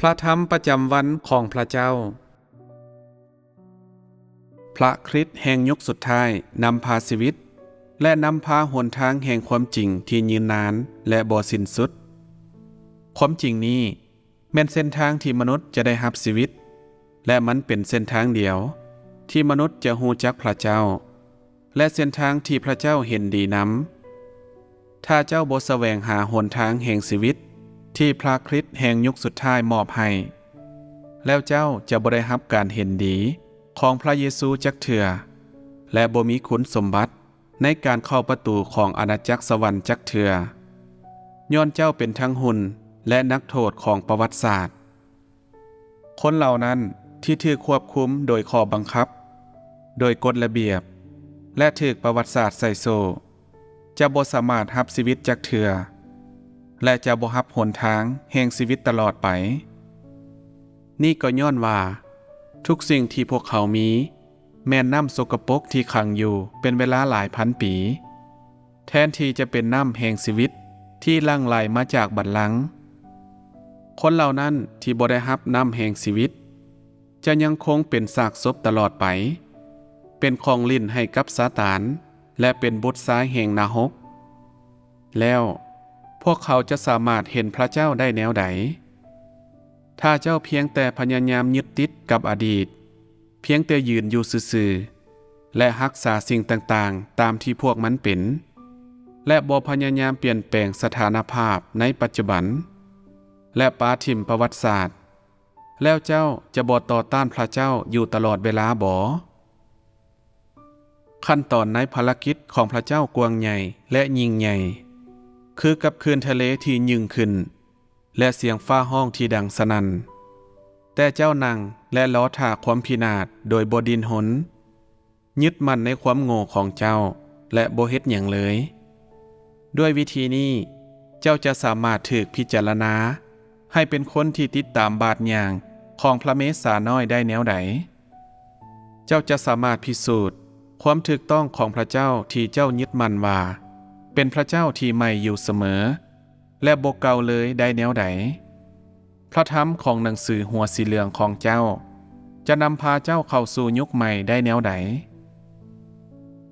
ພະທຳປະຈຳວັນຂອງພະເຈົ້າ. ພະຄຣິດແຫ່ງຍຸກສຸດທ້າຍນຳພາຊີວິດ ແລະ ນຳພາຫົນທາງແຫ່ງຄວາມຈິງທີ່ຍືນນານ ແລະ ບໍ່ສິ້ນສຸດ. ຄວາມຈິງນີ້ແມ່ນເສັ້ນທາງທີ່ມະນຸດຈະໄດ້ຮັບຊີວິດ ແລະ ມັນເປັນເສັ້ນທາງດຽວທີ່ມະນຸດຈະຮູ້ຈັກພະເຈົ້າ ແລະ ເສັ້ນທາງທີ່ພະເຈົ້າເຫັນດີນຳ. ຖ້າເຈົ້າບໍ່ສະແຫວງຫາຫົນທາງແຫ່ງຊີວິດທີ່ພະຄຣິດແຫ່ງຍຸກສຸດທ້າຍມອບໃຫ້, ແລ້ວເຈົ້າຈະບໍ່ໄດ້ຮັບການເຫັນດີຂອງພະເຢຊູຈັກເທື່ອ ແລະ ບໍ່ມີຄຸນສົມບັດໃນການເຂົ້າປະຕູຂອງອານາຈັກສະຫວັນຈັກເທື່ອ, ຍ້ອນເຈົ້າເປັນທັງຫຸ່ນ ແລະ ນັກໂທດຂອງປະຫວັດສາດ. ຄົນເຫຼົ່ານັ້ນທີ່ຖືກຄວບຄຸມໂດຍຂໍ້ບັງຄັບ, ໂດຍກົດລະບຽບ ແລະ ຖືກປະຫວັດສາດໃສ່ໂສ້ ຈະບໍ່ສາມາດຮັບຊີວິດຈັກເທື່ອ ແລະ ຈະບໍ່ຮັບຫົນທາງແຫ່ງຊີວິດຕະຫຼອດໄປ. ນີ້ກໍຍ້ອນວ່າທຸກສິ່ງທີ່ພວກເຂົາມີແມ່ນນ້ຳສົກກະປົກທີ່ຂັງຢູ່ເປັນເວລາຫຼາຍພັນປີ ແທນທີ່ຈະເປັນນ້ຳແຫ່ງຊີວິດທີ່ຫຼັ່ງໄຫຼມາຈາກບັນລັງ. ຄົນເຫຼົ່ານັ້ນທີ່ບໍ່ໄດ້ຮັບນ້ຳແຫ່ງຊີວິດ ຈະຍັງຄົງເປັນຊາກສົບຕະຫຼອດໄປ, ເປັນຂອງຫຼິ້ນໃຫ້ກັບຊາຕານ ແລະ ເປັນບຸດຊາຍແຫ່ງນະຮົກ. ແລ້ວພວກເຂົາຈະສາມາດເຫັນພະເຈົ້າໄດ້ແນວໃດ? ຖ້າເຈົ້າພຽງແຕ່ພະຍາຍາມຍຶດຕິດກັບອະດີດ, ພຽງແຕ່ຢືນຢູ່ຊື່ໆ ແລະ ຮັກສາສິ່ງຕ່າງໆຕາມທີ່ພວກມັນເປັນ ແລະ ບໍ່ພະຍາຍາມປ່ຽນແປງສະຖານະພາບໃນປັດຈຸບັນ ແລະ ປາຖິ້ມປະຫວັດສາດ, ແລ້ວເຈົ້າຈະບໍ່ຕໍ່ຕ້ານພະເຈົ້າຢູ່ຕະຫຼອດເວລາບໍ? ຂັ້ນຕອນໃນພາລະກິດຂອງພະເຈົ້າກວ້າງໃຫຍ່ ແລະ ຍິ່ງໃຫຍ່, ຄືກັບຄື້ນທະເລທີ່ຍິ່ງຂຶ້ນ ແລະ ສຽງຟ້າຮ້ອງທີ່ດັງສະໜັ່ນ. ແຕ່ເຈົ້ານັ່ງ ແລະ ລໍຖ້າຄວາມພິນາດໂດຍບໍ່ດີ້ນຮົນ, ຍຶດໝັ້ນໃນຄວາມໂງ່ຂອງເຈົ້າ ແລະ ບໍ່ເຮັດຫຍັງເລີຍ. ດ້ວຍວິທີນີ້, ເຈົ້າຈະສາມາດຖືກພິຈາລະນາໃຫ້ເປັນຄົນທີ່ຕິດຕາມບາດຍ່າງຂອງພະເມສານ້ອຍໄດ້ແນວໃດ? ເຈົ້າຈະສາມາດພິສູດຄວາມຖືກຕ້ອງຂອງພະເຈົ້າທີ່ເຈົ້າຍຶດໝັ້ນວ່າເປັນພະເຈົ້າທີ່ໃໝ່ຢູ່ສະເໝີ ແລະ ບໍ່ເກົ່າເລີຍໄດ້ແນວໃດ? ພະທຳຂອງໜັງສືຫົວສີເຫຼືອງຂອງເຈົ້າຈະນຳພາເຈົ້າເຂົ້າສູ່ຍຸກໃໝ່ໄດ້ແນວໃດ?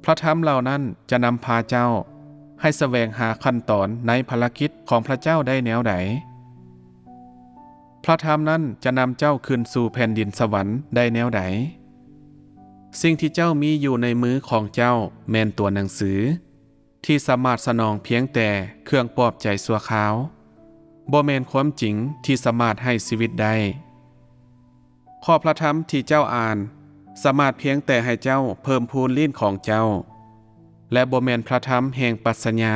ພະທຳເຫຼົ່ານັ້ນຈະນຳພາເຈົ້າໃຫ້ສະແຫວງຫາຂັ້ນຕອນໃນພາລະກິດຂອງພະເຈົ້າໄດ້ແນວໃດ? ພະທຳນັ້ນຈະນຳເຈົ້າຂຶ້ນສູ່ແຜ່ນດິນສະຫວັນໄດ້ແນວໃດ? ສິ່ງທີ່ເຈົ້າມີຢູ່ໃນມືຂອງເຈົ້າແມ່ນຕົວໜັງສື ທີ່ສາມາດສະໜອງພຽງແຕ່ເຄື່ອງປອບໃຈຊົ່ວຄາວ, ບໍ່ແມ່ນຄວາມຈິງທີ່ສາມາດໃຫ້ຊີວິດໄດ້. ຂໍ້ພະທຳທີ່ເຈົ້າອ່ານສາມາດພຽງແຕ່ໃຫ້ເຈົ້າເພີ່ມພູນລີ້ນຂອງເຈົ້າ, ແລະ ບໍ່ແມ່ນພະທຳແຫ່ງປັດຊະຍາ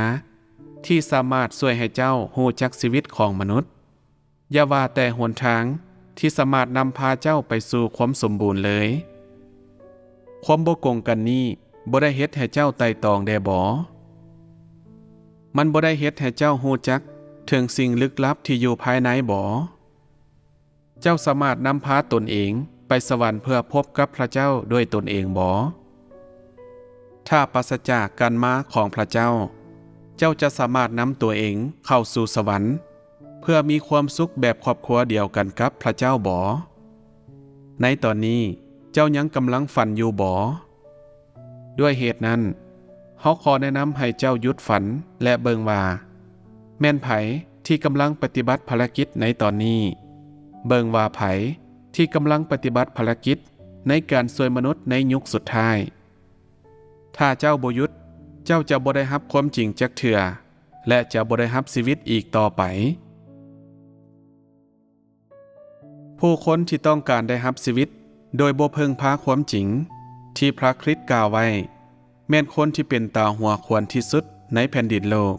ທີ່ສາມາດຊ່ວຍໃຫ້ເຈົ້າຮູ້ຈັກຊີວິດຂອງມະນຸດ. ຢ່າວ່າແຕ່ຫົນທາງທີ່ສາມາດນຳພາເຈົ້າໄປສູ່ຄວາມສົມບູນເລີຍ. ຄວາມບໍ່ກົງກັນນີ້ບໍ່ໄດ້ເຮັດໃຫ້ເຈົ້າໄຕ່ຕອງແດ່ບໍ? ມັນບໍ່ໄດ້ເຮັດໃຫ້ເຈົ້າຮູ້ຈັກເຖິງສິ່ງລຶກລັບທີ່ຢູ່ພາຍໃນບໍ? ເຈົ້າສາມາດນຳພາຕົນເອງໄປສະຫວັນເພື່ອພົບກັບພະເຈົ້າດ້ວຍຕົນເອງບໍ? ຖ້າປາສະຈາກການມາຂອງພະເຈົ້າ, ເຈົ້າຈະສາມາດນຳຕົວເອງເຂົ້າສູ່ສະຫວັນ ເພື່ອມີຄວາມສຸກແບບຄອບຄົວດຽວກັນກັບພະເຈົ້າບໍ? ໃນຕອນນີ້ເຈົ້າຍັງກຳລັງຝັນຢູ່ບໍ? ດ້ວຍເຫດນັ້ນ, ເຮົາຂໍແນະນຳໃຫ້ເຈົ້າຢຸດຝັນ ແລະ ເບິ່ງວ່າ ແມ່ນໃຜທີ່ກຳລັງປະຕິບັດພາລະກິດໃນຕອນນີ້? ເບິ່ງວ່າໃຜທີ່ກຳລັງປະຕິບັດພາລະກິດໃນການຊ່ວຍມະນຸດໃນຍຸກສຸດທ້າຍ? ຖ້າເຈົ້າບໍ່ຢຸດ, ເຈົ້າຈະບໍ່ໄດ້ຮັບຄວາມຈິງຈັກເທື່ອ ແລະ ຈະບໍ່ໄດ້ຮັບຊີວິດອີກຕໍ່ໄປ. ຜູ້ຄົນທີ່ຕ້ອງການໄດ້ຮັບຊີວິດໂດຍບໍ່ເພິ່ງພາຄວາມຈິງທີ່ພະຄຣິດກ່າວໄວ້ ແມ່ນຄົນທີ່ເປັນຕາຫົວຂວັນທີ່ສຸດໃນແຜ່ນດິນໂລກ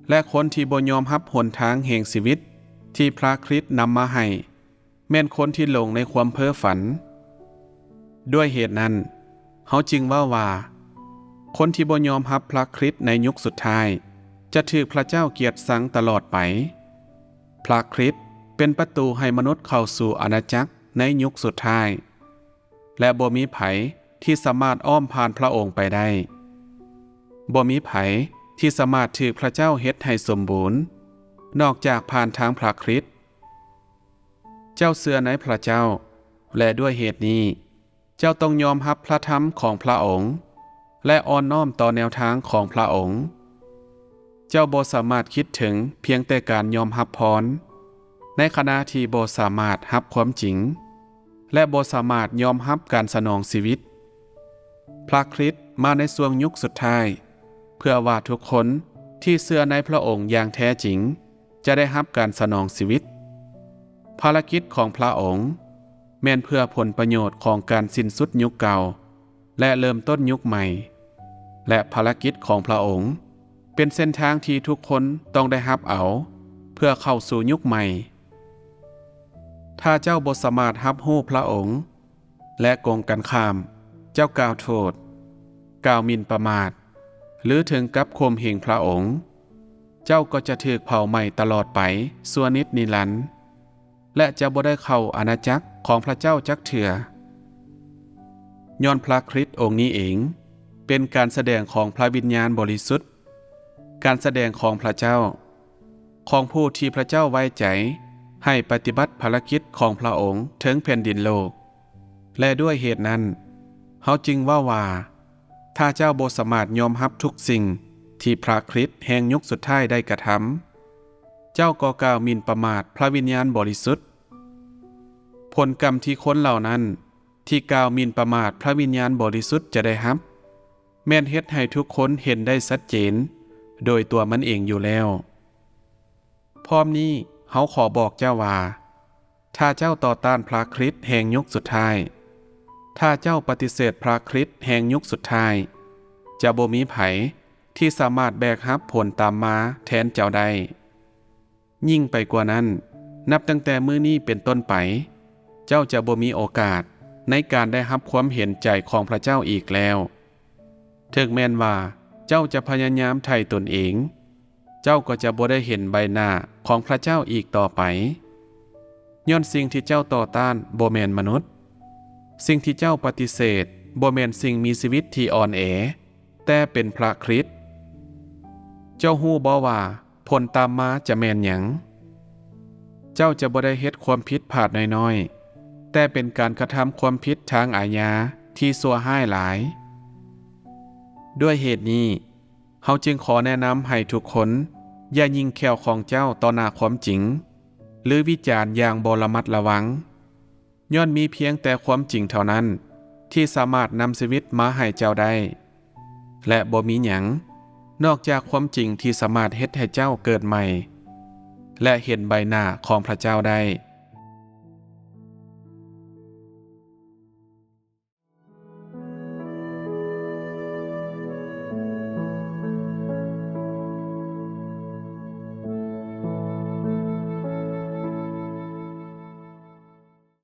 ແລະ ຄົນທີ່ບໍ່ຍອມຮັບຫົນທາງແຫ່ງຊີວິດທີ່ພະຄຣິດນຳມາໃຫ້ ແມ່ນຄົນທີ່ຫຼົງໃນຄວາມເພ້ຝັນ. ດ້ວຍເຫດນັ້ນ, ເຮົາຈຶ່ງເວົ້າວ່າ ຄົນທີ່ບໍ່ຍອມຮັບພະຄຣິດໃນຍຸກສຸດທ້າຍ ຈະຖືກພະເຈົ້າກຽດຊັງຕະຫຼອດໄປ. ພະຄຣິດເປັນປະຕູໃຫ້ມະນຸດເຂົ້າສູ່ອານາຈັກໃນຍຸກສຸດທ້າຍ ແລະ ບໍ່ມີໃຜທີ່ສາມາດອ້ອມຜ່ານພະອົງໄປໄດ້. ບໍ່ມີໃຜທີ່ສາມາດຖືກພະເຈົ້າເຮັດໃຫ້ສົມບູນ ນອກຈາກຜ່ານທາງພະຄຣິດ. ເຈົ້າເຊື່ອໃນພຣະເຈົ້າ ແລະ ດ້ວຍເຫດນີ້ ເຈົ້າຕ້ອງຍອມຮັບພຣະທຳຂອງພຣະອົງ ແລະ ອ່ອນນ້ອມຕໍ່ແນວທາງຂອງພຣະອົງ. ເຈົ້າບໍ່ສາມາດຄິດເຖິງພຽງແຕ່ການຍອມຮັບພອນ ໃນຂະນະທີ່ບໍ່ສາມາດຮັບຄວາມຈິງ ແລະ ບໍ່ສາມາດຍອມຮັບການສະໜອງຊີວິດ. ພຣະຄຣິດມາໃນຊ່ວງຍຸກສຸດທ້າຍ ເພື່ອວ່າທຸກຄົນທີ່ເຊື່ອໃນພຣະອົງຢ່າງແທ້ຈິງ ຈະໄດ້ຮັບການສະໜອງຊີວິດ. ພາລະກິດຂອງພຣະອົງແມ່ນເພື່ອຜົນປະໂຫຍດຂອງການສິ້ນສຸດຍຸກເກົ່າ ແລະ ເລີ່ມຕົ້ນຍຸກໃໝ່ ແລະ ພາລະກິດຂອງພຣະອົງເປັນເສັ້ນທາງທີ່ທຸກຄົນຕ້ອງໄດ້ຮັບເອົາ ເພື່ອເຂົ້າສູ່ຍຸກໃໝ່. ຖ້າເຈົ້າບໍ່ສາມາດຮັບຮູ້ພຣະອົງ ແລະ ກົງກັນຂ້າມ ເຈົ້າກ່າວໂທດ, ກ່າວໝິ່ນປະໝາດ ຫຼື ເຖິງກັບຂົ່ມເຫງພຣະອົງ, ເຈົ້າກໍຈະຖືກເຜົາໄໝ້ຕະຫຼອດໄປຊົ່ວນິດນິລັນ ແລະ ຈະບໍ່ໄດ້ເຂົ້າອານາຈັກຂອງພຣະເຈົ້າຈັກເທື່ອ. ຍ້ອນພຣະຄຣິດອົງນີ້ເອງເປັນການສະແດງຂອງພຣະວິນຍານບໍລິສຸດ, ການສະແດງຂອງພຣະເຈົ້າ, ຂອງຜູ້ທີ່ພຣະເຈົ້າໄວ້ໃຈໃຫ້ປະຕິບັດພາລະກິດຂອງພຣະອົງເທິງແຜ່ນດິນໂລກ. ແລະ ດ້ວຍເຫດນັ້ນ, ເຮົາຈຶ່ງເວົ້າວ່າ, ຖ້າເຈົ້າບໍ່ສາມາດຍອມຮັບທຸກສິ່ງທີ່ພຣະຄຣິດແຫ່ງຍຸກສຸດທ້າຍໄດ້ກະທຳ, ເຈົ້າກໍກ່າວໝິ່ນປະໝາດພຣະວິນຍານບໍລິສຸດ. ຜົນກຳທີ່ຄົນເຫຼົ່ານັ້ນທີ່ກ່າວໝິ່ນປະໝາດພຣະວິນຍານບໍລິສຸດຈະໄດ້ຮັບ, ແມ່ນເຮັດໃຫ້ທຸກຄົນເຫັນໄດ້ຊັດເຈນໂດຍຕົວມັນເອງຢູ່ແລ້ວ. ພ້ອມນີ້ເຮົາຂໍບອກເຈົ້າວ່າ, ຖ້າເຈົ້າຕໍ່ຕ້ານພຣະຄຣິດແຫ່ງຍຸກສຸດທ້າຍ, ຖ້າເຈົ້າປະຕິເສດພຣະຄຣິດແຫ່ງຍຸກສຸດທ້າຍ, ຈະບໍ່ມີໃຜທີ່ສາມາດແບກຮັບຜົນຕາມມາແທນເຈົ້າໄດ້. ຍິ່ງໄປກວ່ານັ້ນ, ນັບຕັ້ງແຕ່ມື້ນີ້ເປັນຕົ້ນໄປ, ເຈົ້າຈະບໍ່ມີໂອກາດໃນການໄດ້ຮັບຄວາມເຫັນໃຈຂອງພຣະເຈົ້າອີກແລ້ວ. ເຖິງແມ່ນວ່າເຈົ້າຈະພະຍາຍາມໄຖ່ຕົນເອງ, ເຈົ້າກໍຈະບໍ່ໄດ້ເຫັນໃບໜ້າຂອງພຣະເຈົ້າອີກຕໍ່ໄປ. ຍ້ອນສິ່ງທີ່ເຈົ້າຕໍ່ຕ້ານບໍ່ແມ່ນມະນຸດ, ສິ່ງທີ່ເຈົ້າປະຕິເສດບໍ່ແມ່ນສິ່ງມີຊີວິດທີ່ອ່ອນແອ, ແຕ່ເປັນພຣະຄຣິດ. ເຈົ້າຮູ້ບໍ່ວ່າຜົນຕາມມາຈະແມ່ນຫຍັງ? ເຈົ້າຈະບໍ່ໄດ້ເຮັດຄວາມຜິດພາດນ້ອຍໆ, ແຕ່ເປັນການກະທຳຄວາມຜິດທາງອາຍາທີ່ຊົ່ວຮ້າຍຫຼາຍ. ດ້ວຍເຫດນີ້, ເຮົາຈຶ່ງຂໍແນະນຳໃຫ້ທຸກຄົນຢ່າຍິງແຂ້ວຂອງເຈົ້າຕໍ່ໜ້າຄວາມຈິງ ຫຼື ວິຈານຢ່າງບໍ່ລະມັດລະວັງ, ຍ້ອນມີພຽງແຕ່ຄວາມຈິງເທົ່ານັ້ນທີ່ສາມາດນຳຊີວິດມາໃຫ້ເຈົ້າໄດ້, ແລະ ບໍ່ມີຫຍັງນອກຈາກຄວາມຈິງທີ່ສາມາດເຮັດໃຫ້ເຈົ້າເກີດໃໝ່ ແລະ ເຫັນໃບໜ້າຂອງພຣະເຈົ້າໄດ້.